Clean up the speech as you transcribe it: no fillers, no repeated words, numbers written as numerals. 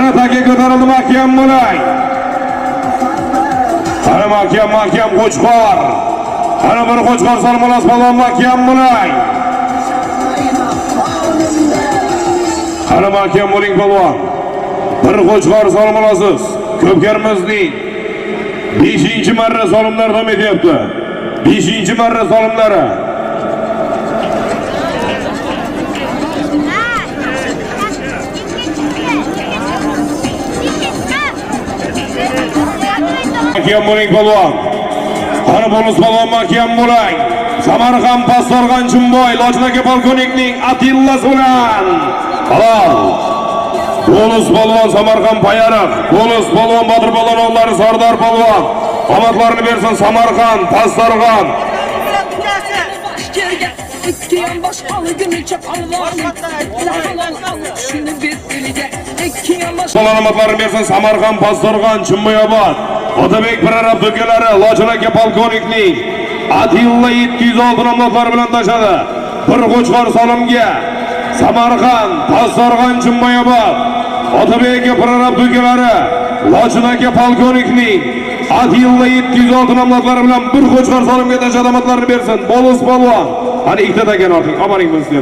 Qani taka ko'tarildi, mahkam bo'ling. Qani mahkam, mahkam qo'chqor. Qani bir qo'chqor solim olasiz, polvon, mahkam bo'ling. Qani mahkam bo'ling, polvon. Bir qo'chqor solim olasiz. Ko'pkarimizning 5-marra solimlar davom etyapti. 5-marra solimlari. Mahkam bo'ling, polvon. Qani bonus polvon, mahkam bo'ling. Samarqand Pastdarg'on Chimboy Lochin aka polkovnikning Atillasi bilan. Halol. Bonus polvon Samarqand Payariq, bonus polvon Botir polvon o'g'illari Sardor polvon. Omadlarini bersin Samarqand Pastdarg'on. Ikki yonbosh olgunicha polvonim, halol olqishini ber eliga. Ikki yonbosh Polvon omadlarini bersin Samarqand Pastdarg'on Chimboyobod. Otabek prorab do'konlari Lochin aka polkovnikning Atilla 706 nomzodlari bilan tashladi. Bir qo'chqor solimga Samarqand Pastdarg'on Chimboyobod. Otabek aka prorab do'konlari Lochin aka polkovnikning Atilla 706 nomzodlari bilan bir qo'chqor solimga tashladi, omadlarini bersin. Bonus polvon. Hani ikkita takani orting. Omaring bo'lsin.